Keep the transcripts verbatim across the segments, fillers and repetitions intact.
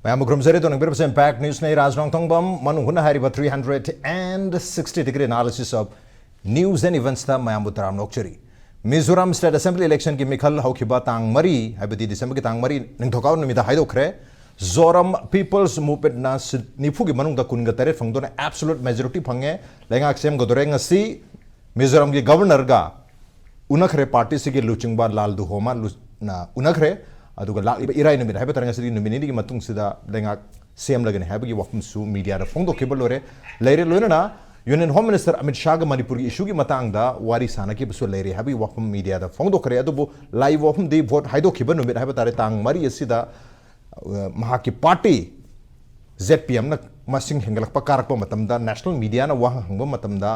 ꯃꯌꯥꯝꯕꯨ ꯈꯨꯔꯨꯝꯖꯔꯤ꯫ ꯇꯧꯅꯤꯡꯕꯤꯔꯕꯁꯦ Impact News ꯅꯤ, ꯔꯥꯖ ꯅꯣꯡꯊꯣꯡꯕꯝ꯫ ꯃꯅꯨꯡ ꯍꯨꯠꯅ ꯍꯥꯏꯔꯤꯕ three hundred and sixty degree analysis of news and events ꯇ ꯃꯌꯥꯝꯕꯨ ꯇꯔꯥꯝꯅ ꯑꯣꯛꯆꯔꯤ꯫ ꯃꯤꯖꯣꯔꯥꯝ state assembly election ꯒꯤ ꯃꯤꯈꯜ ꯍꯧꯈꯤꯕ ꯇꯥꯡ ꯃꯔꯤ, ꯍꯥꯏꯕꯗꯤ December ꯒꯤ ꯇꯥꯡ ꯃꯔꯤ, ꯅꯤꯡꯊꯧꯀꯥꯕ ꯅꯨꯃꯤꯠꯇ ꯍꯥꯏꯗꯣꯛꯈ꯭ꯔꯦ꯫ ꯖꯣꯔꯥꯝ People's Movement ꯅ ꯁꯤꯠ ꯅꯤꯐꯨꯒꯤ ꯃꯅꯨꯡꯗ ꯀꯨꯟꯒ ꯇꯔꯦꯠ ꯐꯪꯗꯨꯅ absolute majority ꯐꯪꯉꯦ꯫ ꯂꯩꯉꯥꯛ ꯁꯦꯝꯒꯗꯣꯔꯦ꯫ ꯉꯁꯤ ꯃꯤꯖꯣꯔꯥꯝꯒꯤ governor ꯒ ꯎꯅꯈ꯭ꯔꯦ꯫ Party ꯁꯤꯒꯤ ꯂꯨꯆꯤꯡꯕ ꯂꯥꯜ ꯗꯨꯍꯣꯃꯥ ꯂꯨ-, ꯅ ꯎꯅꯈ꯭ꯔꯦ꯫ ꯑꯗꯨꯒ ꯂꯥꯛꯂꯤꯕ ꯏꯔꯥꯏ ꯅꯨꯃꯤꯠ ꯍꯥꯏꯕ ꯇꯥꯔꯦ, ꯉꯁꯤꯗꯤ ꯅꯨꯃꯤꯠ ꯅꯤꯅꯤꯒꯤ ꯃꯇꯨꯡꯁꯤꯗ ꯂꯩꯉꯥꯛ ꯁꯦꯝꯂꯒꯅꯤ ꯍꯥꯏꯕꯒꯤ ꯋꯥꯐꯝꯁꯨ media ꯗ ꯐꯣꯡꯗꯣꯛꯈꯤꯕ ꯂꯣꯏꯔꯦ, ꯂꯩꯔꯦ꯫ ꯂꯣꯏꯅꯅ Union Home Minister ꯑꯃꯤꯠ ꯁꯥꯍꯒ ꯃꯅꯤꯄꯨꯔꯒꯤ issue ꯒꯤ ꯃꯇꯥꯡꯗ ꯋꯥꯔꯤ ꯁꯥꯟꯅꯈꯤꯕꯁꯨ ꯂꯩꯔꯦ ꯍꯥꯏꯕꯒꯤ ꯋꯥꯐꯝ media ꯗ ꯐꯣꯡꯗꯣꯛꯈ꯭ꯔꯦ꯫ ꯑꯗꯨꯕꯨ ꯂꯥꯛꯏꯕ ꯋꯥꯐꯝꯗꯤ vote ꯍꯥꯏꯗꯣꯛꯈꯤꯕ ꯅꯨꯃꯤꯠ ꯍꯥꯏꯕ ꯇꯥꯔꯦ, ꯇꯥꯡ ꯃꯔꯤ ꯑꯁꯤꯗ, ꯑ, ꯃꯍꯥꯛꯀꯤ party Z P M ꯅ ꯃꯁꯤꯡ ꯍꯦꯟꯒꯠꯂꯛꯄ ꯀꯥꯔꯛꯄ ꯃꯇꯝꯗ, national media ꯅ ꯋꯥꯍꯪ ꯍꯪꯕ ꯃꯇꯝꯗ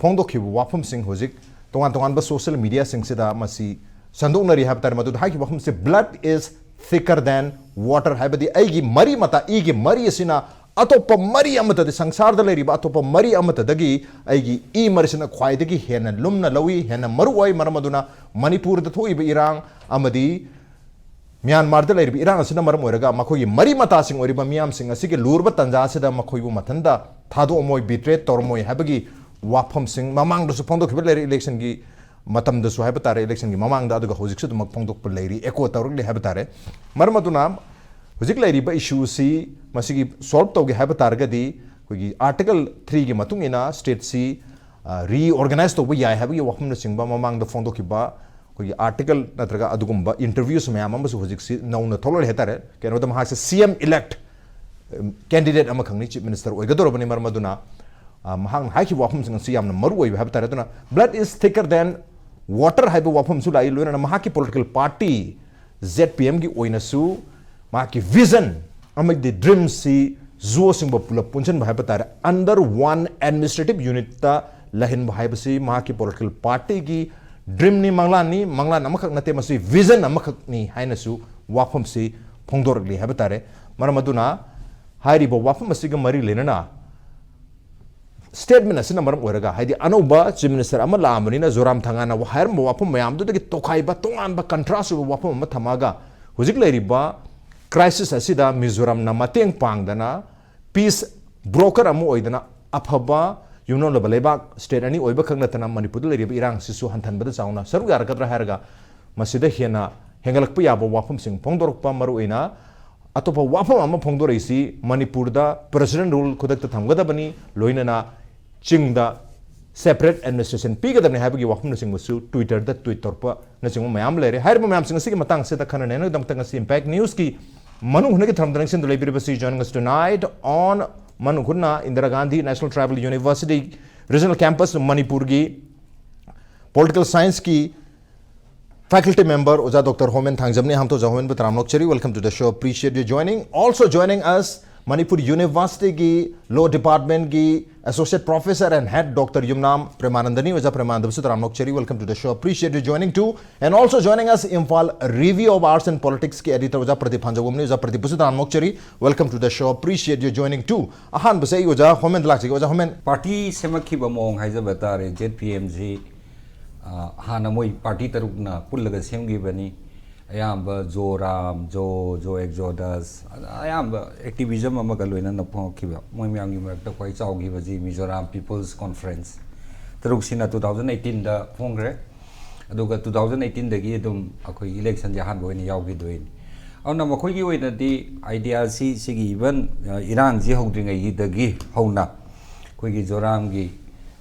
ꯐꯣꯡꯗꯣꯛꯈꯤꯕ ꯋꯥꯐꯝꯁꯤꯡ ꯍꯧꯖꯤꯛ ꯇꯣꯉꯥꯟ ꯇꯣꯉꯥꯟꯕ social media ꯁꯤꯡꯁꯤꯗ ꯃꯁꯤ ꯁꯟꯗꯣꯛꯅꯔꯤ ꯍꯥꯏꯕ ꯇꯥꯔꯦ꯫ ꯃꯗꯨꯗ ꯍꯥꯏꯈꯤꯕ ꯋꯥꯐꯝꯁꯦ, "Blood is thicker than water", ꯍꯥꯏꯕꯗꯤ ꯑꯩꯒꯤ ꯃꯔꯤ ꯃꯇꯥ, ꯏꯒꯤ ꯃꯔꯤ ꯑꯁꯤꯅ ꯑꯇꯣꯞꯄ ꯃꯔꯤ ꯑꯃꯠꯇꯗꯤ, ꯁꯪꯁꯥꯔꯗ ꯂꯩꯔꯤꯕ ꯑꯇꯣꯞꯄ ꯃꯔꯤ ꯑꯃꯠꯇꯗꯒꯤ ꯑꯩꯒꯤ ꯏ ꯃꯔꯤꯁꯤꯅ ꯈ꯭ꯋꯥꯏꯗꯒꯤ ꯍꯦꯟꯅ ꯂꯨꯝꯅ ꯂꯧꯏ, ꯍꯦꯟꯅ ꯃꯔꯨ ꯑꯣꯏ꯫ ꯃꯔꯝ ꯑꯗꯨꯅ ꯃꯅꯤꯄꯨꯔꯗ ꯊꯣꯛꯏꯕ ꯏꯔꯥꯡ ꯑꯃꯗꯤ ꯃ꯭ꯌꯥꯟꯃꯥꯔꯗ ꯂꯩꯔꯤꯕ ꯏꯔꯥꯡ ꯑꯁꯤꯅ ꯃꯔꯝ ꯑꯣꯏꯔꯒ ꯃꯈꯣꯏꯒꯤ ꯃꯔꯤ ꯃꯇꯥꯁꯤꯡ ꯑꯣꯏꯔꯤꯕ ꯃꯤꯌꯥꯝꯁꯤꯡ ꯑꯁꯤꯒꯤ ꯂꯨꯔꯕ ꯇꯥꯟꯖꯥ ꯑꯁꯤꯗ ꯃꯈꯣꯏꯕꯨ ꯃꯊꯟꯇ ꯊꯥꯗꯣꯛꯑꯝꯃꯣꯏ, betray ꯇꯧꯔꯝꯃꯣꯏ ꯍꯥꯏꯕꯒꯤ ꯋꯥꯐꯝꯁꯤꯡ ꯃꯃꯥꯡꯗꯁꯨ ꯐꯣꯡꯗꯣꯛꯈꯤꯕ ꯂꯩꯔꯦ, election ꯒꯤ ꯃꯇꯝꯗꯁꯨ ꯍꯥꯏꯕ ꯇꯥꯔꯦ, election ꯒꯤ ꯃꯃꯥꯡꯗ, ꯑꯗꯨꯒ ꯍꯧꯖꯤꯛꯁꯨ ꯑꯗꯨꯃꯛ ꯐꯣꯡꯗꯣꯛꯄ ꯂꯩꯔꯤ, echo ꯇꯧꯔꯛꯂꯤ ꯍꯥꯏꯕ ꯇꯥꯔꯦ꯫ ꯃꯔꯝ ꯑꯗꯨꯅ ꯍꯧꯖꯤꯛ ꯂꯩꯔꯤꯕ issue ꯁꯤ ꯃꯁꯤꯒꯤ solve ꯇꯧꯒꯦ ꯍꯥꯏꯕ ꯇꯥꯔꯒꯗꯤ, ꯑꯩꯈꯣꯏꯒꯤ Article three ꯒꯤ ꯃꯇꯨꯡ ꯏꯟꯅ state ꯁꯤ, ꯑ, reorganize ꯇꯧꯕ ꯌꯥꯏ ꯍꯥꯏꯕꯒꯤ ꯋꯥꯐꯝꯅꯆꯤꯡꯕ ꯃꯃꯥꯡꯗ ꯐꯣꯡꯗꯣꯛꯈꯤꯕ ꯑꯩꯈꯣꯏꯒꯤ article ꯅꯠꯇ꯭ꯔꯒ ꯑꯗꯨꯒꯨꯝꯕ interviews ꯃꯌꯥꯝ ꯑꯃꯁꯨ ꯍꯧꯖꯤꯛꯁꯤ ꯅꯧꯅ ꯊꯣꯛꯂꯛꯂꯤ ꯍꯥꯏꯇꯥꯔꯦ꯫ ꯀꯩꯅꯣꯗ ꯃꯍꯥꯛꯁꯦ C M elect, ꯎꯝ, candidate ꯑꯃꯈꯛꯅꯤ, chief minister ꯑꯣꯏꯒꯗꯧꯔꯕꯅꯤ꯫ ꯃꯔꯝ ꯑꯗꯨꯅ, ꯑ, ꯃꯍꯥꯛꯅ ꯍꯥꯏꯈꯤꯕ ꯋꯥꯐꯝꯁꯤꯡ ꯑꯁꯤ ꯌꯥꯝꯅ ꯃꯔꯨ ꯑꯣꯏꯕ ꯍꯥꯏꯕ ꯇꯥꯔꯦ꯫ ꯑꯗꯨꯅ "Blood is thicker than water" ꯍꯥꯏꯕ ꯋꯥꯐꯝꯁꯨ ꯂꯥꯛꯏ꯫ ꯂꯣꯏꯅꯅ ꯃꯍꯥꯛꯀꯤ political party Z P M ꯒꯤ ꯑꯣꯏꯅꯁꯨ ꯃꯍꯥꯛꯀꯤ vision ꯑꯃꯗꯤ dream ꯁꯤ ꯖꯨꯑꯣꯁꯤꯡꯕ ꯄꯨꯂꯞ ꯄꯨꯟꯁꯤꯟꯕ ꯍꯥꯏꯕ ꯇꯥꯔꯦ, under one administrative unit ꯇ ꯂꯩꯍꯟꯕ ꯍꯥꯏꯕꯁꯤ ꯃꯍꯥꯛꯀꯤ political party ꯒꯤ dream ꯅꯤ, ꯃꯪꯂꯥꯟꯅꯤ꯫ ꯃꯪꯂꯥꯟ ꯑꯃꯈꯛ ꯅꯠꯇꯦ, ꯃꯁꯤ vision ꯑꯃꯈꯛꯅꯤ ꯍꯥꯏꯅꯁꯨ ꯋꯥꯐꯝꯁꯤ ꯐꯣꯡꯗꯣꯔꯛꯂꯤ ꯍꯥꯏꯕ ꯇꯥꯔꯦ꯫ ꯃꯔꯝ ꯑꯗꯨꯅ ꯍꯥꯏꯔꯤꯕ ꯋꯥꯐꯝ ꯑꯁꯤꯒ ꯃꯔꯤ ꯂꯩꯅꯅ statement ꯑꯁꯤꯅ ꯃꯔꯝ ꯑꯣꯏꯔꯒ, ꯍꯥꯏꯗꯤ ꯑꯅꯧꯕ chief minister ꯑꯃ ꯂꯥꯛꯑꯕꯅꯤꯅ ꯖꯣꯔꯥꯝ ꯊꯪꯒꯥꯅ ꯍꯥꯏꯔꯝꯕ ꯋꯥꯐꯝ ꯃꯌꯥꯝꯗꯨꯗꯒꯤ ꯇꯣꯈꯥꯏꯕ, ꯇꯣꯉꯥꯟꯕ contrast ꯑꯣꯏꯕ ꯋꯥꯐꯝ ꯑꯃ ꯊꯝꯃꯒ, ꯍꯧꯖꯤꯛ ꯂꯩꯔꯤꯕ ꯀ꯭ꯔꯥꯏꯁꯤꯁ ꯑꯁꯤꯗ ꯃꯤꯖꯣꯔꯥꯝꯅ ꯃꯇꯦꯡ ꯄꯥꯡꯗꯅ peace broker ꯑꯃ ꯑꯣꯏꯗꯅ ꯑꯐꯕ ꯌꯨꯝꯂꯣꯟꯅꯕ ꯂꯩꯕꯥꯛ state ꯑꯅꯤ ꯑꯣꯏꯕꯈꯛ ꯅꯠꯇꯅ ꯃꯅꯤꯄꯨꯔꯗ ꯂꯩꯔꯤꯕ ꯏꯔꯥꯡꯁꯤꯁꯨ ꯍꯟꯊꯍꯟꯕꯗ ꯆꯥꯎꯅ ꯁꯔꯨꯛ ꯌꯥꯔꯛꯀꯗ꯭ꯔꯥ ꯍꯥꯏꯔꯒ ꯃꯁꯤꯗ ꯍꯦꯟꯅ ꯍꯦꯟꯒꯠꯂꯛꯄ ꯌꯥꯕ ꯋꯥꯐꯝꯁꯤꯡ ꯐꯣꯡꯗꯣꯔꯛꯄ꯫ ꯃꯔꯨꯑꯣꯏꯅ ꯑꯇꯣꯞꯄ ꯋꯥꯐꯝ ꯑꯃ ꯐꯣꯡꯗꯣꯔꯛꯏꯁꯤ ꯃꯅꯤꯄꯨꯔꯗ president rule ꯈꯨꯗꯛꯇ ꯊꯝꯒꯗꯕꯅꯤ, ꯂꯣꯏꯅꯅ ꯆꯤꯡꯗ separate administration ꯄꯤꯒꯗꯕꯅꯤ ꯍꯥꯏꯕꯒꯤ ꯋꯥꯐꯝꯅꯆꯤꯡꯕꯁꯨ Twitter ꯗ tweet ꯇꯧꯔꯛꯄꯅꯆꯤꯡꯕ ꯃꯌꯥꯝ ꯂꯩꯔꯦ꯫ ꯍꯥꯏꯔꯤꯕ ꯃꯌꯥꯝꯁꯤꯡ ꯑꯁꯤꯒꯤ ꯃꯇꯥꯡꯁꯤꯗ ꯈꯟꯅ ꯅꯩꯅꯕꯒꯤꯗꯃꯛꯇ ꯉꯁꯤ Impact News ꯀꯤ ꯃꯅꯨꯡ ꯍꯨꯠꯅꯒꯤ ꯊꯧꯔꯝꯗ ꯅꯤꯡꯁꯤꯡꯗꯨ ꯂꯩꯕꯤꯔꯤꯕꯁꯤ joining us tonight on ꯃꯅꯨꯡ ꯍꯨꯠꯅ Indira Gandhi National Tribal University Regional Campus ꯃꯅꯤꯄꯨꯔꯒꯤ Political Science ꯀꯤ faculty member ꯑꯣꯖꯥ Doctor ꯍꯣꯃꯦꯟ ꯊꯥꯡꯖꯝꯅꯤ꯫ ꯑꯍꯥꯟꯕꯗ ꯑꯣꯖꯥ ꯍꯣꯃꯦꯟꯕꯨ ꯇꯔꯥꯝꯅ ꯑꯣꯛꯆꯔꯤ, welcome to the show, appreciate you joining. Also joining us, Manipur University ꯒꯤ Law Department ꯒꯤ Associate Professor and Head Doctor ꯌꯨꯝꯅꯥꯝ ꯄ꯭ꯔꯦꯃꯥꯅꯟꯗꯅꯤ꯫ ꯑꯣꯖꯥ ꯄ꯭ꯔꯦꯃꯥꯅꯟꯗꯕꯨꯁꯨ ꯇꯔꯥꯝꯅ ꯑꯣꯛꯆꯔꯤ, welcome to the show, appreciate you joining too. And also joining us, Imphal Review of Arts and Politics ꯀꯤ editor ꯑꯣꯖꯥ ꯄ꯭ꯔꯗꯤꯞ ꯐꯥꯟꯖꯧꯕꯝꯅꯤ꯫ ꯑꯣꯖꯥ ꯄ꯭ꯔꯗꯤꯞꯄꯨꯁꯨ ꯇꯔꯥꯝꯅ ꯑꯣꯛꯆꯔꯤ, welcome to the show, appreciate you joining too. ꯑꯍꯥꯟꯕꯁꯦ ꯑꯩ ꯑꯣꯖꯥ ꯍꯣꯃꯦꯟꯗ ꯂꯥꯛꯆꯒꯦ꯫ ꯑꯣꯖꯥ ꯍꯣꯃꯦꯟ, party ꯁꯦꯝꯃꯛꯈꯤꯕ ꯃꯑꯣꯡ ꯍꯥꯏꯖꯕ ꯇꯥꯔꯦ, Z P M ꯁꯤ꯫ ꯑ, ꯍꯥꯟꯅ ꯃꯣꯏ party ꯇꯔꯨꯛꯅ ꯄꯨꯜꯂꯒ ꯁꯦꯝꯈꯤꯕꯅꯤ꯫ ꯑꯌꯥꯝꯕ ꯖꯣꯔꯥꯝ, ꯖꯣ, ꯖꯣ ꯑꯦꯛꯖꯣꯗꯁ, ꯑ-, ꯑꯌꯥꯝꯕ activism ꯑꯃꯒ ꯂꯣꯏꯅꯅ ꯐꯣꯡꯉꯛꯈꯤꯕ꯫ ꯃꯣꯏ ꯃꯌꯥꯝꯒꯤ ꯃꯔꯛꯇ ꯈ꯭ꯋꯥꯏ ꯆꯥꯎꯈꯤꯕꯁꯤ Mizoram People's Conference꯫ ꯇꯔꯨꯛꯁꯤꯅ two thousand eighteen ꯗ ꯐꯣꯡꯈ꯭ꯔꯦ꯫ ꯑꯗꯨꯒ two thousand eighteen ꯗꯒꯤ ꯑꯗꯨꯝ ꯑꯩꯈꯣꯏ election ꯁꯦ ꯑꯍꯥꯟꯕ ꯑꯣꯏꯅ ꯌꯥꯎꯈꯤꯗꯣꯏꯅꯤ꯫ ꯑꯗꯨꯅ ꯃꯈꯣꯏꯒꯤ ꯑꯣꯏꯅꯗꯤ idea ꯁꯤ, ꯁꯤꯒꯤ even, ꯑ, ꯏꯔꯥꯡꯁꯤ ꯍꯧꯗ꯭ꯔꯤꯉꯩꯒꯤꯗꯒꯤ ꯍꯧꯅ ꯑꯩꯈꯣꯏꯒꯤ ꯖꯣꯔꯥꯝꯒꯤ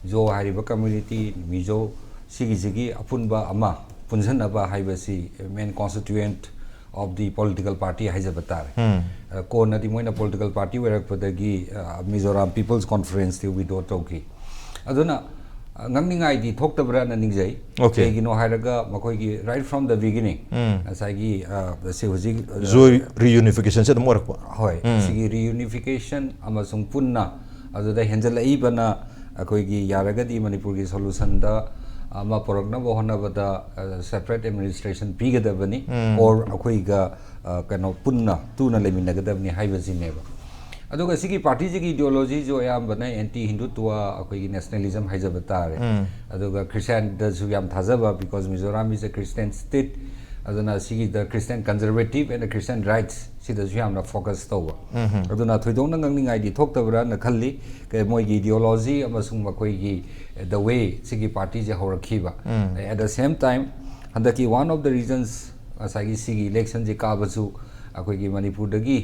ꯖꯣ ꯍꯥꯏꯔꯤꯕ community, ꯃꯤꯖꯣ, ꯁꯤꯒꯤꯁꯤꯒꯤ ꯑꯄꯨꯟꯕ ꯑꯃ ꯄꯨꯟꯁꯤꯟꯅꯕ ꯍꯥꯏꯕꯁꯤ main constituent of the political party ꯍꯥꯏꯖꯕ ꯇꯥꯔꯦ꯫ ꯑ, ꯀꯣꯟꯅꯗꯤ ꯃꯣꯏꯅ political party ꯑꯣꯏꯔꯛꯄꯗꯒꯤ, ꯑ, Mizoram People's Conference T withdraw ꯇꯧꯈꯤ꯫ ꯑꯗꯨꯅ, ꯑ, ꯉꯛꯅꯤꯡꯉꯥꯏꯗꯤ ꯊꯣꯛꯇꯕ꯭ꯔꯥꯅ ꯅꯤꯡꯖꯩ꯫ Okay. ꯀꯩꯒꯤꯅꯣ ꯍꯥꯏꯔꯒ ꯃꯈꯣꯏꯒꯤ right from the beginning, ꯎꯝ꯫ ꯉꯁꯥꯏꯒꯤ, ꯑ, ꯁꯤ ꯍꯧꯖꯤꯛ, ꯑ, ꯖꯣ reunification ꯁꯦ ꯑꯗꯨꯝ ꯑꯣꯏꯔꯛꯄ꯫ ꯍꯣꯏ, ꯎꯝ꯫ ꯁꯤꯒꯤ reunification ꯑꯃꯁꯨꯡ ꯄꯨꯟꯅ ꯑꯗꯨꯗ ꯍꯦꯟꯖꯜꯂꯛꯏꯕꯅ ꯑꯩꯈꯣꯏꯒꯤ ꯌꯥꯔꯒꯗꯤ ꯃꯅꯤꯄꯨꯔꯒꯤ solution ꯗ ꯑꯃ ꯄꯨꯔꯛꯅꯕ ꯍꯣꯠꯅꯕꯗ, ꯑ, separate administration ꯄꯤꯒꯗꯕꯅꯤ, ꯎꯝ꯫ Or ꯑꯩꯈꯣꯏꯒ, ꯑ, ꯀꯩꯅꯣ, ꯄꯨꯟꯅ ꯇꯨꯅ ꯂꯩꯃꯤꯟꯅꯒꯗꯕꯅꯤ ꯍꯥꯏꯕꯁꯤꯅꯦꯕ꯫ ꯑꯗꯨꯒ ꯁꯤꯒꯤ party ꯁꯤꯒꯤ ideology ꯁꯨ ꯑꯌꯥꯝꯕꯅ anti ꯍꯤꯟꯗꯨꯇ꯭ꯋ, ꯑꯩꯈꯣꯏꯒꯤ nationalism ꯍꯥꯏꯖꯕ ꯇꯥꯔꯦ꯫ ꯎꯝ꯫ ꯑꯗꯨꯒ Christian ꯗꯁꯨ ꯌꯥꯝ ꯊꯥꯖꯕ, because Mizoram is a Christian state꯫ ꯑꯗꯨꯅ ꯁꯤꯒꯤꯗ Christian conservative and Christian rights ꯁꯤꯗꯁꯨ ꯌꯥꯝꯅ ꯐꯣꯀꯁ ꯇꯧꯕ꯫ ꯑꯗꯨꯅ ꯊꯣꯏꯗꯣꯛꯅ ꯉꯥꯡꯅꯤꯡꯉꯥꯏꯗꯤ ꯊꯣꯛꯇꯕ꯭ꯔꯥꯅ ꯈꯜꯂꯤ꯫ ꯀ- ꯃꯣꯏꯒꯤ ꯏꯗꯤꯑꯣꯂꯣꯖꯤ ꯑꯃꯁꯨꯡ ꯃꯈꯣꯏꯒꯤ ꯗ ꯋꯦ ꯁꯤꯒꯤ ꯄꯥꯔꯇꯤꯁꯦ ꯍꯧꯔꯛꯈꯤꯕ꯫ At the same time, ꯍꯟꯗꯛꯀꯤ one of the reasons, ꯉꯁꯥꯏꯒꯤ ꯁꯤꯒꯤ ꯏꯂꯦꯛꯁꯟꯁꯦ ꯀꯥꯕꯁꯨ ꯑꯩꯈꯣꯏꯒꯤ ꯃꯅꯤꯄꯨꯔꯗꯒꯤ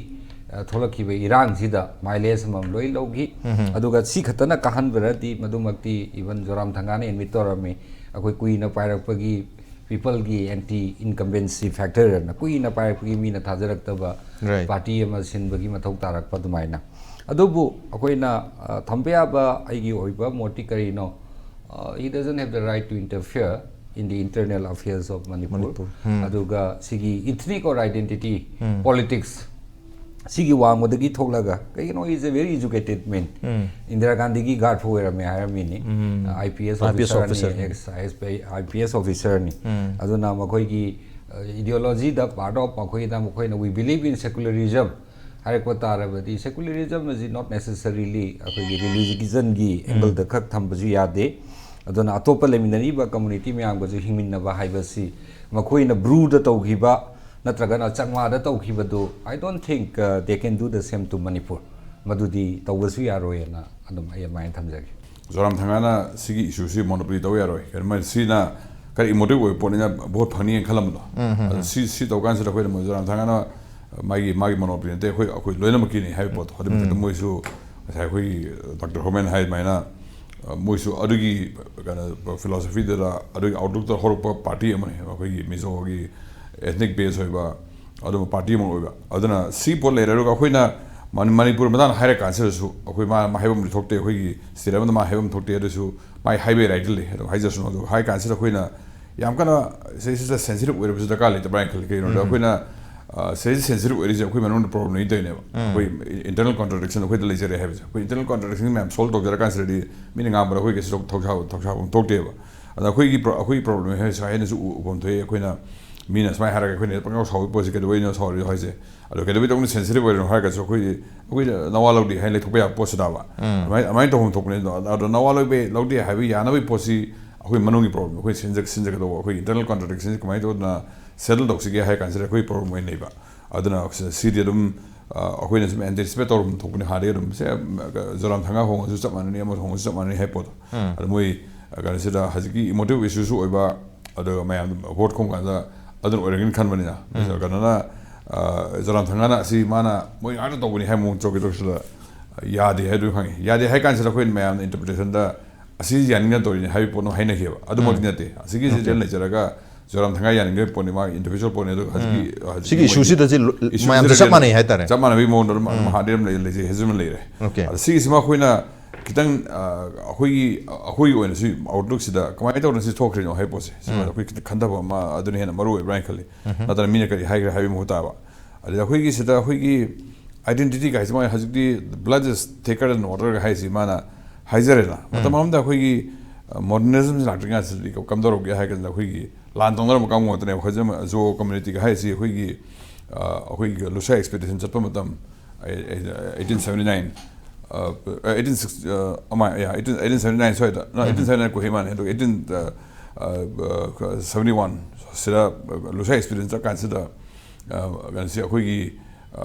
ꯑ, ꯊꯣꯛꯂꯛꯈꯤꯕ ꯏꯔꯥꯡꯁꯤꯗ ꯃꯥꯏꯂꯦꯖ ꯑꯃꯃꯝ ꯂꯣꯏ ꯂꯧꯈꯤ꯫ ꯑꯗꯨꯒ ꯁꯤ ꯈꯛꯇꯅ ꯀꯥꯍꯟꯕꯔꯗꯤ ꯃꯗꯨꯃꯛꯇꯤ ꯏꯚꯟ ꯖꯣꯔꯥꯝ ꯊꯪꯒꯥꯅ ꯑꯦꯗꯃꯤꯠ ꯇꯧꯔꯝꯃꯤ꯫ ꯑꯩꯈꯣꯏ ꯀꯨꯏꯅ ꯄꯥꯏꯔꯛꯄꯒꯤ ꯄꯤꯄꯜꯒꯤ ꯑꯦꯟꯇꯤ ꯏꯟꯀꯝꯕꯦꯟꯁꯤ ꯐꯦꯛꯇꯔ ꯑꯅ ꯀꯨꯏꯅ ꯄꯥꯏꯔꯛꯄꯒꯤ ꯃꯤꯅ ꯊꯥꯖꯔꯛꯇꯕ Right. ꯄꯥꯔꯇꯤ ꯑꯃ ꯁꯤꯟꯕꯒꯤ ꯃꯊꯧ ꯇꯥꯔꯛꯄ ꯑꯗꯨꯃꯥꯏꯅ꯫ ꯑꯗꯨꯕꯨ ꯑꯩꯈꯣꯏꯅ ꯑ, ꯊꯝꯕ ꯌꯥꯕ ꯑꯩꯒꯤ ꯑꯣꯏꯕ ꯃꯣꯠꯇꯤ ꯀꯔꯤꯅꯣ? Uh, he doesn't have the right to interfere in the internal affairs of Manipur. Manipur. ꯑꯗꯨꯒ ꯁꯤꯒꯤ ethnic or identity politics ꯁꯤꯒꯤ ꯋꯥꯡꯃꯗꯒꯤ ꯊꯣꯛꯂꯒ, ꯀꯩꯒꯤꯅꯣ, he is a very educated man. Indira ꯒꯥꯟꯙꯤꯒꯤ ꯒꯥꯔꯗ ꯑꯣꯏꯔꯝꯃꯦ ꯍꯥꯏꯔꯝꯃꯤꯅꯤ꯫ IPS I P S officer ꯑꯣꯐꯤꯁꯔꯅꯤ, officer. Ex IPS officerꯅꯤ꯫ ꯑꯗꯨꯅ ꯃꯈꯣꯏꯒꯤ ideologyꯗ part of ꯃꯈꯣꯏꯗ ꯃꯈꯣꯏꯅ "We believe in secularism" ꯍꯥꯏꯔꯛꯄ ꯇꯥꯔꯕꯗꯤ, secularism ꯑꯁꯤ not necessarily ꯑꯩꯈꯣꯏꯒꯤ ꯔꯤꯂꯤꯖꯟꯒꯤ ꯑꯦꯡꯒꯜꯗ ꯈꯛ ꯊꯝꯕꯁꯨ ꯌꯥꯗꯦ꯫ ꯑꯗꯨꯅ ꯑꯇꯣꯞꯄ ꯂꯩꯃꯤꯟꯅꯔꯤꯕ ꯀꯝꯃꯨꯅꯤꯇꯤ ꯃꯌꯥꯝꯒꯁꯨ ꯍꯤꯡꯃꯤꯟꯅꯕ ꯍꯥꯏꯕꯁꯤ ꯃꯈꯣꯏꯅ ꯕ꯭ꯔꯨꯗ ꯇꯧꯈꯤꯕ ꯅꯠꯇ꯭ꯔꯒꯅ ꯆꯥꯛꯃꯥꯗ ꯇꯧꯈꯤꯕꯗꯨ, I don't think, uh, they can do the same to Manipur. ꯃꯗꯨꯗꯤ ꯇꯧꯕꯁꯨ ꯌꯥꯔꯣꯏꯅ ꯑꯗꯨꯝ ꯑꯩ ꯑꯗꯨꯃꯥꯏꯅ ꯊꯝꯖꯒꯦ꯫ ꯖꯣꯔꯥꯝ ꯊꯪꯒꯥꯅ ꯁꯤꯒꯤ ꯏꯁꯨꯁꯤ ꯃꯣꯅꯣꯄꯣꯂꯤ ꯇꯧꯕ ꯌꯥꯔꯣꯏ, ꯀꯩꯅꯣ ꯃꯥ ꯁꯤꯅ ꯀꯔꯤ ꯏꯃꯣꯇꯤꯚ ꯑꯣꯏꯕ ꯄꯣꯠꯅꯤꯅ ꯚꯣꯠ ꯐꯪꯅꯤꯅ ꯈꯜꯂꯝꯕꯗꯣ꯫ ꯑꯗꯣ ꯁꯤ, ꯁꯤ ꯇꯧ ꯀꯥꯟꯁꯤꯗ ꯑꯩꯈꯣꯏꯅ ꯃꯣꯏ ꯖꯣꯔꯥꯝ ꯊꯪꯒꯥꯅ ꯃꯥꯒꯤ, ꯃꯥꯒꯤ ꯃꯣꯅꯣꯄꯣꯂꯤ ꯅꯠꯇꯦ, ꯑꯩꯈꯣꯏ, ꯑꯩꯈꯣꯏ ꯂꯣꯏꯅꯃꯛꯀꯤꯅꯤ ꯍꯥꯏꯕ ꯄꯣꯠꯇꯣ꯫ ꯑꯗꯨ ꯃꯊꯛꯇ ꯃꯣꯏꯁꯨ ꯉꯁꯥꯏ ꯑꯩꯈꯣꯏꯒꯤ ꯗꯥꯛꯇꯔ ꯍꯣꯃꯦꯟ ꯍꯥꯏ ꯑꯗꯨꯃꯥꯏꯅ, ꯑ, ꯃꯣꯏꯁꯨ ꯑꯗꯨꯒꯤ ꯀꯩꯅꯣ ꯐꯤꯂꯣꯁꯣꯐꯤꯗꯨꯗ, ꯑꯗꯨꯒꯤ ꯑꯥꯎꯠꯂꯨꯛꯇ ꯍꯧꯔꯛꯄ ꯄꯥꯔꯇꯤ ꯑꯃꯅꯤ꯫ ꯑꯩꯈꯣꯏꯒꯤ ꯃꯤꯖꯣꯒꯤ ꯑꯦꯊꯅꯤꯛ ꯕꯦꯁ ꯑꯣꯏꯕ ꯑꯗꯨꯝꯕ ꯄꯥꯔꯇꯤ ꯑꯃ ꯑꯣꯏꯕ꯫ ꯑꯗꯨꯅ ꯁꯤ ꯄꯣꯠ ꯂꯩꯔꯦ꯫ ꯑꯗꯨꯒ ꯑꯩꯈꯣꯏꯅ ꯃꯅꯤ-, ꯃꯅꯤꯄꯨꯔ ꯃꯇꯥꯡꯗ ꯍꯥꯏꯔ ꯀꯥꯟꯁꯤꯗꯁꯨ ꯑꯩꯈꯣꯏ ꯃꯥ, ꯃꯥ ꯍꯥꯏꯐꯝꯗꯤ ꯊꯣꯛꯇꯦ, ꯑꯩꯈꯣꯏꯒꯤ ꯁ꯭ꯇꯦꯠ ꯑꯃꯗ ꯃꯥ ꯍꯥꯏꯐꯝ ꯊꯣꯛꯇꯦ꯫ ꯑꯗꯨꯁꯨ ꯃꯥꯏ ꯍꯥꯏꯕ ꯔꯥꯏꯠꯇꯤ ꯂꯩ꯫ ꯑꯗꯨꯝ ꯍꯥꯏꯖꯁꯅꯨ꯫ ꯑꯗꯨ ꯍꯥꯏ ꯀꯥꯟꯁꯤꯗ ꯑꯩꯈꯣꯏꯅ ꯌꯥꯝ ꯀꯟꯅ ꯁꯤꯁꯤꯗ ꯁꯦꯟꯁꯤꯇꯤꯚ ꯑꯣꯏꯔꯕꯁꯨ ꯗꯔꯀꯥꯔ ꯂꯩꯇꯕ꯭ꯔꯥ ꯍꯥꯏꯅ ꯈꯜꯂꯤ꯫ ꯀꯩꯒꯤꯅꯣꯗ ꯑꯩꯈꯣꯏꯅ, ꯑ, ꯁꯤꯗꯩꯁꯤ ꯁꯦꯟꯁꯤꯇꯤꯚ ꯑꯣꯏꯔꯤꯁꯦ ꯑꯩꯈꯣꯏ ꯃꯅꯨꯡꯗ ꯄ꯭ꯔꯣꯕ꯭ꯂꯦꯝ ꯂꯩꯇꯣꯏꯅꯦꯕ꯫ ꯑꯩꯈꯣꯏ ꯏꯟꯇꯔꯅꯦꯜ ꯀꯣꯟꯇ꯭ꯔꯥꯗꯤꯛꯁꯟ ꯑꯩꯈꯣꯏꯗ ꯂꯩꯖꯔꯦ ꯍꯥꯏꯕꯁꯦ꯫ ꯑꯩꯈꯣꯏ ꯏꯟꯇꯔꯅꯦꯜ ꯀꯣꯟꯇ꯭ꯔꯥꯗꯤꯛꯁꯟ ꯃꯌꯥꯝ ꯁꯣꯜꯕ ꯇꯧꯖꯔꯀꯥꯟꯁꯤꯗꯗꯤ ꯃꯤꯅ ꯉꯥꯡꯕꯗ ꯑꯩꯈꯣꯏ ꯀꯩꯁꯨ ꯊꯧꯁꯥꯕ, ꯊꯧꯁꯥꯕ ꯊꯣꯛꯇꯦꯕ꯫ ꯑꯗ ꯑꯩꯈꯣꯏꯒꯤ ꯄ꯭ꯔꯣ-, ꯑꯩꯈꯣꯏꯒꯤ ꯄ꯭ꯔꯣꯕ꯭ꯂꯦꯝ ꯍꯥꯏꯁꯦ ꯁꯨꯃꯥꯏꯅꯁꯨ ꯎ-, ꯎꯐꯝ ꯊꯣꯛꯑꯦ꯫ ꯑꯩꯈꯣꯏꯅ ꯃꯤꯅ ꯁꯨꯃꯥꯏꯅ ꯍꯥꯏꯔꯒ ꯑꯩꯈꯣꯏꯅ ꯄꯪꯁꯥꯎ ꯁꯥꯎꯕꯒꯤ ꯄꯣꯠꯁꯤ ꯀꯩꯗꯧꯕꯩꯅꯣ ꯁꯥꯎꯔꯤꯗꯣ ꯍꯥꯏꯁꯦ? ꯑꯗꯣ ꯀꯩꯗꯧꯕꯩꯗꯧꯅ ꯁꯦꯟꯁꯤꯇꯤꯚ ꯑꯣꯏꯔꯤꯅꯣ ꯍꯥꯏꯔꯒꯁꯨ ꯑꯩꯈꯣꯏꯗꯤ, ꯑꯩꯈꯣꯏꯗ ꯅꯋꯥ ꯂꯧꯗꯦ ꯍꯥꯏꯅ ꯂꯩꯊꯣꯛꯄ ꯌꯥꯕ ꯄꯣꯠꯁꯨ ꯇꯥꯕ꯫ ꯑꯗꯨꯃꯥꯏꯅ, ꯑꯗꯨꯃꯥꯏꯅ ꯇꯧꯐꯝ ꯊꯣꯛꯄꯅꯤ꯫ ꯑꯗꯣ, ꯑꯗꯣ ꯅꯋꯥ ꯂꯧꯕ, ꯂꯧꯗꯦ ꯍꯥꯏꯕ ꯌꯥꯅꯕꯒꯤ ꯄꯣꯠꯁꯤ ꯑꯩꯈꯣꯏ ꯃꯅꯨꯡꯒꯤ ꯄ꯭ꯔꯣꯕ꯭ꯂꯦꯝ, ꯑꯩꯈꯣꯏ ꯁꯤꯟꯖ-, ꯁꯤꯟꯖꯒꯗꯧꯕ, ꯑꯩꯈꯣꯏ ꯏꯟꯇꯔꯅꯦꯜ ꯀꯣꯟꯇ꯭ꯔꯥꯗꯤꯛꯁꯟꯁꯤ ꯀꯃꯥꯏꯅ ꯇꯧꯗꯅ ꯁꯦꯇꯜ ꯇꯧꯁꯤꯒꯦ ꯍꯥꯏ ꯀꯥꯟꯁꯤꯗ ꯑꯩꯈꯣꯏ ꯄ꯭ꯔꯣꯕ꯭ꯂꯦꯝ ꯑꯣꯏꯅ ꯂꯩꯕ꯫ ꯑꯗꯨꯅ ꯁꯤꯗꯤ ꯑꯗꯨꯝ ꯑꯩꯈꯣꯏꯅ ꯁꯨꯝ ꯑꯦꯟꯇꯤꯁꯤꯄꯦꯠ ꯇꯧꯔꯝ ꯊꯣꯛꯄꯅꯤ ꯍꯥꯟꯅꯗꯒꯤ ꯑꯗꯨꯝ꯫ ꯁꯦ ꯖꯣꯔꯥꯝ ꯊꯪꯒꯥ ꯍꯣꯡꯉꯁꯨ ꯆꯞ ꯃꯥꯟꯅꯅꯤ, ꯑꯃ ꯍꯣꯡꯉꯁꯨ ꯆꯞ ꯃꯥꯟꯅꯅꯤ ꯍꯥꯏꯕ ꯄꯣꯠꯇꯣ꯫ ꯑꯗꯣ ꯃꯣꯏ ꯀꯩꯅꯣꯁꯤꯗ ꯍꯧꯖꯤꯛꯀꯤ ꯏꯃꯣꯇꯤꯚ ꯏꯁꯨꯁꯨ ꯑꯣꯏꯕ, ꯑꯗꯨꯒ ꯃꯌꯥꯝ ꯚꯣꯠ ꯈꯣꯝ ꯀꯥꯟꯗ ꯑꯗꯨꯅ ꯑꯣꯏꯔꯒꯅꯤ ꯈꯟꯕꯅꯤꯅ꯫ ꯀꯩꯅꯣꯅ ꯖꯣꯔꯥꯝ ꯊꯪꯒꯥꯅ ꯑꯁꯤ ꯃꯥꯅ ꯃꯣꯏ ꯉꯥꯛꯇ ꯇꯧꯕꯅꯤ ꯍꯥꯏꯕ ꯃꯑꯣꯡ ꯆꯧꯀꯤ ꯇꯧꯁꯤꯗ ꯌꯥꯗꯦ ꯍꯥꯏꯗꯨ ꯈꯪꯉꯤ꯫ ꯌꯥꯗꯦ ꯍꯥꯏ ꯀꯥꯟꯁꯤꯗ ꯑꯩꯈꯣꯏꯅ ꯃꯌꯥꯝꯅ ꯏꯟꯇꯔꯄ꯭ꯔꯤꯇꯦꯁꯟꯗ ꯑꯁꯤ ꯌꯥꯅꯤꯡꯗꯅ ꯇꯧꯔꯤꯅꯤ ꯍꯥꯏꯕ ꯄꯣꯠꯅꯣ ꯍꯥꯏꯅꯈꯤꯕ꯫ ꯑꯗꯨꯃꯛꯇꯤ ꯅꯠꯇꯦ꯫ ꯑꯁꯤꯒꯤꯁꯤꯗ ꯂꯩꯖꯔꯒ ꯖꯣꯔꯥꯝ ꯊꯪꯒꯥ ꯌꯥꯅꯤꯡꯗꯕ ꯄꯣꯠꯅꯤ, ꯃꯥꯒꯤ ꯏꯟꯗꯤꯕꯤꯖꯨꯋꯦꯜ ꯄꯣꯠꯅꯤ꯫ ꯑꯗꯨꯒ ꯍꯧꯖꯤꯛꯀꯤ ꯍꯧꯖꯤꯛꯀꯤ ꯁꯤꯒꯤ ꯃꯣꯏꯒꯤ ꯏꯁꯨꯁꯤꯗ ꯁꯤ ꯂꯣ- ꯏꯁꯨꯁꯤꯗ ꯃꯌꯥꯝꯁꯦ ꯆꯞ ꯂꯩꯔꯦ꯫ ꯃꯥꯟꯅꯩ ꯍꯥꯏꯇꯥꯔꯦ꯫ ꯆꯞ ꯃꯥꯟꯅꯕꯒꯤ ꯃꯑꯣꯡꯗ ꯑꯗꯨꯝ ꯑꯗꯨꯝ ꯍꯥꯟꯅꯗꯤ ꯑꯗꯨꯝ ꯂꯩ- ꯂꯩꯖꯩ ꯍꯥꯏꯖꯕ ꯂꯩꯔꯦ꯫ ꯑꯗ ꯁꯤꯒꯤꯁꯤꯃ ꯑꯩꯈꯣꯏꯅ ꯈꯤꯇꯪ ꯑꯩꯈꯣꯏꯒꯤ ꯑꯩꯈꯣꯏꯒꯤ ꯑꯣꯏꯅ ꯁꯤ ꯑꯥꯎꯠꯂꯨꯛꯁꯤꯗ ꯀꯃꯥꯏꯅ ꯇꯧꯗꯅ ꯁꯤ ꯊꯣꯛꯈ꯭ꯔꯤꯅꯣ ꯍꯥꯏꯕ ꯄꯣꯠꯁꯦ ꯁꯤꯃ ꯑꯩꯈꯣꯏ ꯈꯤꯇꯪ ꯈꯟꯊꯕ ꯑꯃ ꯑꯗꯨꯅ ꯍꯦꯟꯅ ꯃꯔꯨ ꯑꯣꯏꯕ꯭ꯔꯥ ꯍꯥꯏꯅ ꯈꯜꯂꯤ꯫ ꯅꯠꯇꯅ ꯃꯤꯅ ꯀꯔꯤ ꯍꯥꯏꯈ꯭ꯔꯦ ꯍꯥꯏꯕꯒꯤ ꯃꯍꯨꯠ ꯇꯥꯕ꯫ ꯑꯗꯩ ꯑꯩꯈꯣꯏꯒꯤ ꯁꯤꯗ ꯑꯩꯈꯣꯏꯒꯤ identity ꯀꯥꯏꯁꯦ ꯃꯣꯏ ꯍꯧꯖꯤꯛꯇꯤ blood is thicker than water ꯍꯥꯏꯁꯤ ꯃꯥꯅ ꯍꯥꯏꯖꯔꯦꯗꯅ꯫ ꯃꯇꯝ ꯑꯃꯗ ꯑꯩꯈꯣꯏꯒꯤ ꯃꯣꯗꯔꯅꯤꯖꯝꯁꯤ ꯂꯥꯛꯇ꯭ꯔꯤꯉꯩꯁꯤꯗꯗꯤ ꯀꯝꯗꯧꯔꯛꯀꯦ ꯍꯥꯏ ꯀꯥꯟꯗ ꯑꯩꯈꯣꯏꯒꯤ ꯂꯥꯟ ꯇꯧꯅꯔꯝꯕ ꯀꯥꯡꯕꯨ ꯉꯥꯛꯇꯅꯦꯕ꯫ ꯑꯩꯈꯣꯏ ꯖꯣ ꯀꯝꯃ꯭ꯌꯨꯅꯤꯇꯤꯒ ꯍꯥꯏꯔꯤꯁꯤ ꯑꯩꯈꯣꯏꯒꯤ ꯑꯩꯈꯣꯏꯒꯤ ꯂꯨꯁꯥꯏ ꯑꯦꯛꯁꯄꯤꯗꯤꯁꯟ ꯆꯠꯄ ꯃꯇꯝ eighteen seventy nine, eighteen sixty ꯑꯃ eighteen seventy nine ꯁ꯭ꯋꯥꯏꯗ, eighteen seventy nine ꯀꯨꯍꯩ ꯃꯥꯅꯤ꯫ ꯑꯗꯨꯒ eighteen seventy one ꯁꯤꯗ ꯂꯨꯁꯥꯏ ꯑꯦꯛꯁꯄꯤꯗꯤꯁꯟ ꯆꯠꯀꯥꯟꯁꯤꯗ ꯀꯩꯅꯣꯁꯤ ꯑꯩꯈꯣꯏꯒꯤ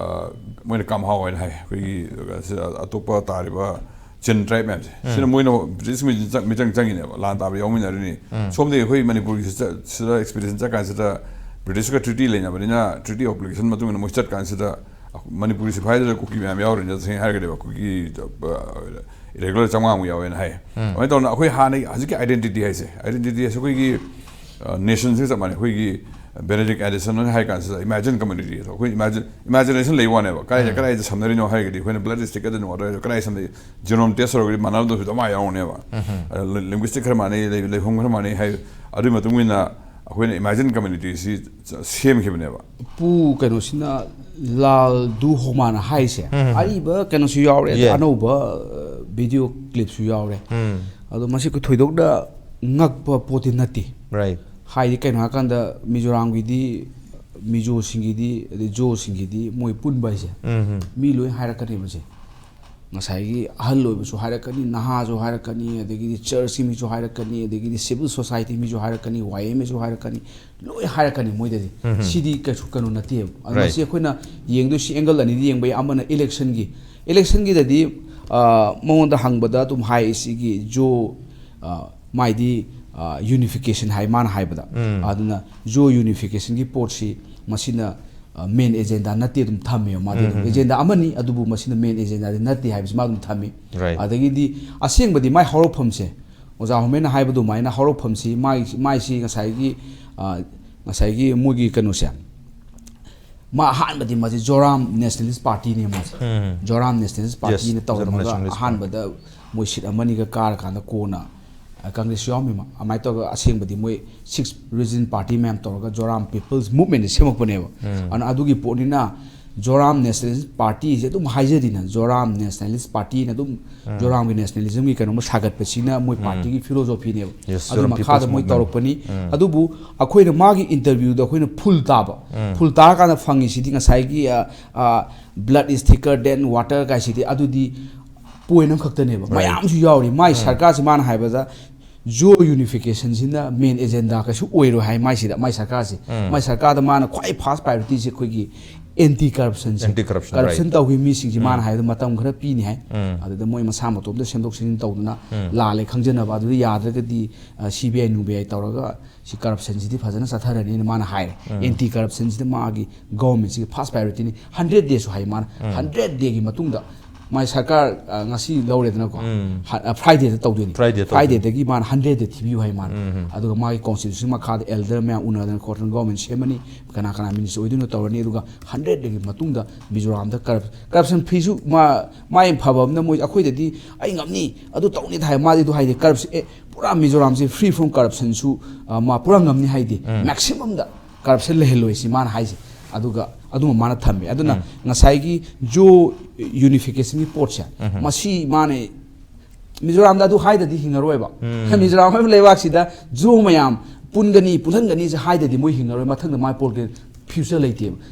ꯃꯣꯏꯅ ꯀꯥꯝꯍꯥꯎ ꯍꯥꯏꯅ ꯍꯥꯏ꯫ ꯑꯩꯈꯣꯏꯒꯤ ꯑꯇꯣꯞꯄ ꯇꯥꯔꯤꯕ ꯆꯤꯟ ꯇ꯭ꯔꯥꯏꯕ ꯃꯌꯥꯝꯁꯦ ꯁꯤꯅ ꯃꯣꯏꯅ ꯕ꯭ꯔꯤꯇꯤꯁ ꯃꯤꯆꯪ ꯆꯪꯉꯤꯅꯦꯕ, ꯂꯥꯟ ꯇꯥꯕ ꯌꯥꯎꯃꯤꯟꯅꯔꯤꯅꯤ꯫ ꯁꯣꯝꯗꯒꯤ ꯑꯩꯈꯣꯏ ꯃꯅꯤꯄꯨꯔꯒꯤ ꯁꯤꯗ ꯑꯦꯛꯁꯄꯤꯗꯤꯁꯟ ꯆꯠꯀꯥꯟꯁꯤꯗ ꯕ꯭ꯔꯤꯇꯤꯁꯀ ꯇ꯭ꯔꯤꯇꯤ ꯂꯩꯅꯕꯅꯤꯅ treaty of obligation ꯃꯇꯨꯡ ꯏꯟꯅ ꯃꯣꯏ ꯆꯠꯀꯥꯟꯁꯤꯗ ꯃꯅꯤꯄꯨꯔꯤ ꯁꯤꯐꯥꯏꯗꯨꯗ ꯀꯨꯀꯤ ꯃꯌꯥꯝ ꯌꯥꯎꯔꯤꯅꯤ꯫ ꯇꯁꯦꯡꯅ ꯍꯥꯏꯔꯒꯗꯤ ꯀꯨꯀꯤ ꯏꯔꯦꯒꯨꯂꯔ ꯆꯥꯝꯃꯉꯥꯃꯨꯛ ꯌꯥꯎꯋꯦꯅ ꯍꯥꯏ꯫ ꯑꯗꯨꯃꯥꯏꯅ ꯇꯧꯗꯅ ꯑꯩꯈꯣꯏ ꯍꯥꯟꯅꯒꯤ ꯍꯧꯖꯤꯛꯀꯤ identity ꯍꯥꯏꯁꯦ, identity ꯍꯥꯏꯁꯦ ꯑꯩꯈꯣꯏꯒꯤ ꯅꯦꯁꯟꯁꯤꯒ ꯆꯞ ꯃꯥꯟꯅꯩ꯫ ꯑꯩꯈꯣꯏꯒꯤ ꯕꯦꯅꯦꯗꯤꯛ ꯑꯦꯟꯗꯔꯁꯟꯅ ꯍꯥꯏ ꯀꯥꯟꯁꯤꯗ ꯏꯃꯦꯖꯤꯟ ꯀꯝꯃ꯭ꯌꯨꯅꯤꯇꯤ, ꯑꯩꯈꯣꯏ ꯏꯃꯦꯖꯤꯅꯦꯁꯟ ꯂꯩꯕ ꯋꯥꯅꯦꯕ꯫ ꯀꯗꯥꯏꯗ ꯀꯗꯥꯏꯗ ꯁꯝꯅꯔꯤꯅꯣ ꯍꯥꯏꯔꯒꯗꯤ ꯑꯩꯈꯣꯏꯅ blood is thicker than water ꯍꯥꯏꯗꯣ ꯀꯗꯥꯏ ꯁꯝꯅꯩ? ꯖꯤꯅꯣꯝ ꯇꯦꯁ ꯇꯧꯔꯒꯗꯤ ꯃꯥꯟꯅꯔꯝꯗꯕꯁꯨ ꯑꯃ ꯌꯥꯎꯔꯝꯅꯦꯕ꯫ ꯂꯤꯡꯒ꯭ꯋꯤꯁꯇꯤꯛ ꯈꯔ ꯃꯥꯟꯅꯩ, ꯂꯩꯐꯝ ꯈꯔ ꯃꯥꯟꯅꯩ ꯍꯥꯏ꯫ ꯑꯗꯨꯒꯤ ꯃꯇꯨꯡ ꯏꯟꯅ ꯑꯩꯈꯣꯏꯅ ꯏꯃꯦꯖꯤꯟ ꯀꯝꯃ꯭ꯌꯨꯅꯤꯇꯤꯁꯤ ꯁꯦꯝꯈꯤꯕꯅꯦꯕ꯫ ꯄꯨ ꯀꯩꯅꯣꯁꯤꯅ ꯂꯥꯜ ꯗꯨ ꯍꯣꯃꯥꯅ ꯍꯥꯏꯁꯦ ꯑꯔꯤꯕ ꯀꯩꯅꯣꯁꯨ ꯌꯥꯎꯔꯦ, ꯑꯗ ꯑꯅꯧꯕ ꯚꯤꯗꯤꯑꯣ ꯀ꯭ꯂꯤꯞꯁꯨ ꯌꯥꯎꯔꯦ꯫ ꯑꯗꯣ ꯃꯁꯤ ꯑꯩꯈꯣꯏ ꯊꯣꯏꯗꯣꯛꯅ ꯉꯛꯄ ꯄꯣꯠꯇꯤ ꯅꯠꯇꯦ꯫ ꯍꯥꯏꯗꯤ ꯀꯩꯅꯣ ꯍꯥꯏꯔꯀꯥꯟꯗ ꯃꯤꯖꯣꯔꯥꯝꯒꯤꯗꯤ, ꯃꯤꯖꯣꯁꯤꯡꯒꯤꯗꯤ, ꯑꯗꯩ ꯖꯣꯁꯤꯡꯒꯤꯗꯤ ꯃꯣꯏ ꯄꯨꯟꯕ ꯍꯥꯏꯁꯦ ꯃꯤ ꯂꯣꯏ ꯍꯥꯏꯔꯛꯀꯅꯦꯕ ꯁꯦ꯫ ꯉꯁꯥꯏꯒꯤ ꯑꯍꯜ ꯑꯣꯏꯕꯁꯨ ꯍꯥꯏꯔꯛꯀꯅꯤ, ꯅꯍꯥꯁꯨ ꯍꯥꯏꯔꯛꯀꯅꯤ, ꯑꯗꯒꯤꯗꯤ ꯆꯔꯆꯀꯤ ꯃꯤꯁꯨ ꯍꯥꯏꯔꯛꯀꯅꯤ, ꯑꯗꯒꯤꯗꯤ ꯁꯤꯚꯤꯜ ꯁꯣꯁꯥꯏꯇꯤ ꯃꯤꯁꯨ ꯍꯥꯏꯔꯛꯀꯅꯤ, ꯋꯥꯏ ꯑꯦꯝ ꯑꯦꯁꯨ ꯍꯥꯏꯔꯛꯀꯅꯤ, ꯂꯣꯏ ꯍꯥꯏꯔꯛꯀꯅꯤ ꯃꯣꯏꯗꯗꯤ꯫ ꯁꯤꯗꯤ ꯀꯩꯁꯨ ꯀꯩꯅꯣ ꯅꯠꯇꯦꯕ꯫ ꯑꯗꯣ ꯃꯁꯤ ꯑꯩꯈꯣꯏꯅ ꯌꯦꯡꯗꯣꯏꯁꯤ ꯑꯦꯡꯒꯜ ꯑꯅꯤꯗꯤ ꯌꯦꯡꯕ ꯌꯥꯏ꯫ ꯑꯃꯅ ꯏꯂꯦꯛꯁꯟꯒꯤ, ꯏꯂꯦꯛꯁꯟꯒꯤꯗꯗꯤ, ꯑ, ꯃꯉꯣꯟꯗ ꯍꯪꯕꯗ ꯑꯗꯨꯝ ꯍꯥꯏ, ꯁꯤꯒꯤ ꯖꯣ, ꯑ, ꯃꯥꯏꯗꯤ, ꯑ, ꯌꯨꯅꯤꯐꯤꯀꯦꯁꯟ ꯍꯥꯏ ꯃꯥꯅ ꯍꯥꯏꯕꯗ꯫ ꯑꯗꯨꯅ ꯖꯣ ꯌꯨꯅꯤꯐꯤꯀꯦꯁꯟꯒꯤ ꯄꯣꯠꯁꯤ ꯃꯁꯤꯅ, ꯑ, ꯃꯦꯟ ꯑꯦꯖꯦꯟꯗꯥ ꯅꯠꯇꯦ ꯑꯗꯨꯝ ꯊꯝꯃꯦꯕ꯫ ꯃꯥꯗꯤ ꯑꯗꯨꯝ ꯑꯦꯖꯦꯟꯗꯥ ꯑꯃꯅꯤ, ꯑꯗꯨꯕꯨ ꯃꯁꯤꯅ ꯃꯦꯟ ꯑꯦꯖꯦꯟꯗꯥꯗꯤ ꯅꯠꯇꯦ ꯍꯥꯏꯕꯁꯤ ꯃꯥ ꯑꯗꯨꯝ ꯊꯝꯃꯤ꯫ ꯑꯗꯒꯤꯗꯤ ꯑꯁꯦꯡꯕꯗꯤ ꯃꯥꯏ ꯍꯧꯔꯛꯐꯝꯁꯦ, ꯑꯣꯖꯥ ꯍꯣꯃꯦꯟꯅ ꯍꯥꯏꯕ ꯑꯗꯨꯃꯥꯏꯅ ꯍꯧꯔꯛꯐꯝꯁꯤ ꯃꯥꯏ-, ꯃꯥꯏꯁꯤ ꯉꯁꯥꯏꯒꯤ, ꯑ, ꯉꯁꯥꯏꯒꯤ ꯃꯣꯏꯒꯤ ꯀꯩꯅꯣꯁꯦ, ꯃꯥ ꯑꯍꯥꯟꯕꯗꯤ ꯃꯥꯁꯦ ꯖꯣꯔꯥꯝ ꯅꯦꯁꯅꯦꯂꯤꯁ ꯄꯥꯔꯇꯤꯅꯦ ꯃꯥꯁꯦ꯫ ꯖꯣꯔꯥꯝ ꯅꯦꯁꯅꯦꯂꯤꯁ ꯄꯥꯔꯇꯤꯅ ꯇꯧꯔꯝꯃꯒ ꯑꯍꯥꯟꯕꯗ ꯃꯣꯏ ꯁꯤꯠ ꯑꯃꯅꯤꯒ ꯀꯥꯔꯀꯥꯟꯗ ꯀꯣꯟꯅ, ꯑ, ꯀꯪꯒ꯭ꯔꯦꯁꯁꯨ ꯌꯥꯎꯔꯝꯃꯤ ꯃꯥ꯫ ꯑꯗꯨꯃꯥꯏꯅ ꯇꯧꯔꯒ ꯑꯁꯦꯡꯕꯗꯤ ꯃꯣꯏ ꯁꯤꯛꯁ ꯔꯤꯖꯟ ꯄꯥꯔꯇꯤ ꯃꯌꯥꯝ ꯇꯧꯔꯒ ꯖꯣꯔꯥꯝ ꯄꯤꯄꯜꯁ ꯃꯨꯚꯃꯦꯟꯁꯦ ꯁꯦꯝꯃꯛꯄꯅꯦꯕ꯫ ꯑꯗꯨꯅ ꯑꯗꯨꯒꯤ ꯄꯣꯠꯅꯤꯅ ꯖꯣꯔꯥꯝ ꯅꯦꯁꯅꯦꯂꯤꯁ ꯄꯥꯔꯇꯤꯁꯦ ꯑꯗꯨꯝ ꯍꯥꯏꯖꯔꯤꯅ, ꯖꯣꯔꯥꯝ ꯅꯦꯁꯅꯦꯂꯤꯁ ꯄꯥꯔꯇꯤꯅ ꯑꯗꯨꯝ ꯖꯣꯔꯥꯝꯒꯤ ꯅꯦꯁꯅꯦꯂꯤꯖꯝꯒꯤ ꯀꯩꯅꯣꯝꯃ ꯁꯥꯒꯠꯄꯁꯤꯅ ꯃꯣꯏ ꯄꯥꯔꯇꯤꯒꯤ ꯐꯤꯂꯣꯖꯣꯐꯤꯅꯦꯕ꯫ ꯑꯗꯨ ꯃꯈꯥꯗ ꯃꯣꯏ ꯇꯧꯔꯛꯄꯅꯤ꯫ ꯑꯗꯨꯕꯨ ꯑꯩꯈꯣꯏꯅ ꯃꯥꯒꯤ ꯏꯟꯇꯔꯚ꯭ꯌꯨꯗ ꯑꯩꯈꯣꯏꯅ ꯐꯨꯜ ꯇꯥꯕ, ꯐꯨꯜ ꯇꯥꯔꯀꯥꯟꯗ ꯐꯪꯉꯤꯁꯤꯗꯤ ꯉꯁꯥꯏꯒꯤ, ꯑ, ꯑ, "Blood is thicker than water" ꯀꯥꯏꯁꯤꯗꯤ ꯑꯗꯨꯗꯤ ꯄꯣꯏꯟ ꯑꯃꯈꯛꯇꯅꯦꯕ꯫ ꯃꯌꯥꯝꯁꯨ ꯌꯥꯎꯔꯤ꯫ ꯃꯥꯏ ꯁꯔꯀꯥꯔꯁꯤ ꯃꯥꯅ ꯍꯥꯏꯕꯗ ꯖꯣ ꯌꯨꯅꯤꯐꯤꯀꯦꯁꯟꯁꯤꯅ ꯃꯦꯟ ꯑꯦꯖꯦꯟꯗꯥ ꯀꯩꯁꯨ ꯑꯣꯏꯔꯣꯏ ꯍꯥꯏ ꯃꯥꯏꯁꯤꯗ꯫ ꯃꯥꯏ ꯁꯔꯀꯥꯔꯁꯤ, ꯃꯥꯏ ꯁꯔꯀꯥꯔꯗ ꯃꯥꯅ ꯈ꯭ꯋꯥꯏ ꯐꯥꯔꯁ ꯄ꯭ꯔꯥꯏꯌꯣꯔꯤꯇꯤꯁꯤ ꯑꯩꯈꯣꯏꯒꯤ ꯑꯦꯟꯇꯤ ꯀꯔꯞꯁꯟꯁꯦ꯫ ꯑꯦꯟꯇꯤ ꯀꯔꯞꯁꯟ, ꯀꯔꯞꯁꯟ ꯇꯧꯈꯤꯕ ꯃꯤꯁꯤꯡꯁꯤ ꯃꯥꯅ ꯍꯥꯏꯕꯗ ꯃꯇꯝ ꯈꯔ ꯄꯤꯅꯤ ꯍꯥꯏ꯫ ꯑꯗꯨꯗ ꯃꯣꯏ ꯃꯁꯥ ꯃꯇꯣꯝꯇ ꯁꯦꯝꯗꯣꯛ ꯁꯦꯝꯖꯤꯟ ꯇꯧꯗꯅ ꯂꯥꯜꯂꯦ ꯈꯪꯖꯅꯕ, ꯑꯗꯨꯗ ꯌꯥꯗ꯭ꯔꯒꯗꯤ, ꯑ, ꯁꯤ ꯕꯤ ꯑꯥꯏ ꯅꯨꯡ ꯕꯤ ꯑꯥꯏ ꯇꯧꯔꯒ ꯁꯤ ꯀꯔꯞꯁꯟꯁꯤꯗꯤ ꯐꯖꯅ ꯆꯠꯊꯔꯅꯤꯅ ꯃꯥꯅ ꯍꯥꯏꯔꯦ꯫ ꯑꯦꯟꯇꯤ ꯀꯔꯞꯁꯟꯁꯤꯗ ꯃꯥꯒꯤ ꯒꯚꯔꯟꯃꯦꯟꯠꯁꯤꯒꯤ ꯐꯥꯔꯁ ꯄ꯭ꯔꯥꯏꯌꯣꯔꯤꯇꯤꯅꯤ꯫ ꯍꯟꯗ꯭ꯔꯦꯠ ꯗꯦꯁꯁꯨ ꯍꯥꯏ ꯃꯥꯅ꯫ ꯍꯟꯗ꯭ꯔꯦꯠ ꯗꯦꯒꯤ ꯃꯇꯨꯡꯗ ꯃꯥꯏ ꯁꯔꯀꯥꯔ, ꯑ, ꯉꯁꯤ ꯂꯧꯔꯦꯗꯅꯀꯣ꯫ ꯍ-, ꯑ, ꯐ꯭ꯔꯥꯏꯗꯦꯗ ꯇꯧꯗꯣꯏꯅꯤ꯫ ꯐ꯭ꯔꯥꯏꯗꯦ ꯇꯧꯗꯣꯏꯅꯤ꯫ ꯐ꯭ꯔꯥꯏꯗꯦꯗꯒꯤ ꯃꯥꯅ ꯍꯟꯗ꯭ꯔꯦꯠ ꯗꯦ ꯊꯤꯕꯤꯌꯨ ꯍꯥꯏ ꯃꯥꯅ꯫ ꯑꯗꯨꯒ ꯃꯥꯒꯤ ꯀꯣꯟꯁꯇꯤꯇ꯭ꯌꯨꯁꯟ ꯃꯈꯥꯗ ꯑꯦꯜꯗꯔ ꯃꯌꯥꯝ ꯎꯅꯗꯅ ꯈꯣꯠꯇꯅ ꯒꯚꯔꯟꯃꯦꯟꯠ ꯁꯦꯝꯃꯅꯤ, ꯀꯅꯥ ꯀꯅꯥ ꯃꯤꯅꯤꯁꯇꯔ ꯑꯣꯏꯗꯣꯏꯅꯣ ꯇꯧꯔꯅꯤ꯫ ꯑꯗꯨꯒ ꯍꯟꯗ꯭ꯔꯦꯠ ꯗꯦꯒꯤ ꯃꯇꯨꯡꯗ ꯃꯤꯖꯣꯔꯥꯝꯗ ꯀꯔꯞ-, ꯀꯔꯞꯁꯟ ꯐ꯭ꯔꯤꯁꯨ ꯃꯥ-, ꯃꯥꯏ ꯐꯕ ꯑꯃꯅ ꯃꯣꯏ ꯑꯩꯈꯣꯏꯗꯗꯤ ꯑꯩ ꯉꯝꯅꯤ, ꯑꯗꯨ ꯇꯧꯅꯤꯗ ꯍꯥꯏ꯫ ꯃꯥꯗꯤ ꯑꯗꯨ ꯍꯥꯏꯗꯦ꯫ ꯀꯔꯞꯁꯟ, ꯑꯦ, ꯄꯨꯔꯥ ꯃꯤꯖꯣꯔꯥꯝꯁꯦ ꯐ꯭ꯔꯤ ꯐ꯭ꯔꯣꯝ ꯀꯔꯞꯁꯟꯁꯨ, ꯑ, ꯃꯥ ꯄꯨꯔꯥ ꯉꯝꯅꯤ ꯍꯥꯏꯗꯦ꯫ ꯃꯦꯛꯁꯤꯃꯝꯗ ꯀꯔꯞꯁꯟ ꯂꯩꯍꯜꯂꯣꯏ ꯁꯤ ꯃꯥꯅ ꯍꯥꯏꯁꯦ꯫ ꯑꯗꯨꯒ ꯑꯗꯨꯃ ꯃꯥꯅ ꯊꯝꯃꯦ꯫ ꯑꯗꯨꯅ ꯉꯁꯥꯏꯒꯤ ꯖꯣ ꯌꯨꯅꯤꯐꯤꯀꯦꯁꯟꯒꯤ ꯄꯣꯠꯁꯦ, ꯃꯁꯤ ꯃꯥꯅ ꯃꯤꯖꯣꯔꯥꯝꯗ ꯑꯗꯨ ꯍꯥꯏꯗꯗꯤ ꯍꯤꯡꯉꯔꯣꯏꯕ꯫ ꯃꯤꯖꯣꯔꯥꯝ ꯍꯥꯏꯕ ꯂꯩꯕꯥꯛꯁꯤꯗ ꯖꯣ ꯃꯌꯥꯝ ꯄꯨꯟꯒꯅꯤ, ꯄꯨꯜꯍꯟꯒꯅꯤꯁꯦ ꯍꯥꯏꯗꯗꯤ ꯃꯣꯏ ꯍꯤꯡꯉꯔꯣꯏ꯫ ꯃꯊꯪꯗ ꯃꯥꯏ ꯄꯣꯜꯒꯦ ꯐ꯭ꯌꯨꯆꯔ ꯂꯩꯇꯦꯕ꯫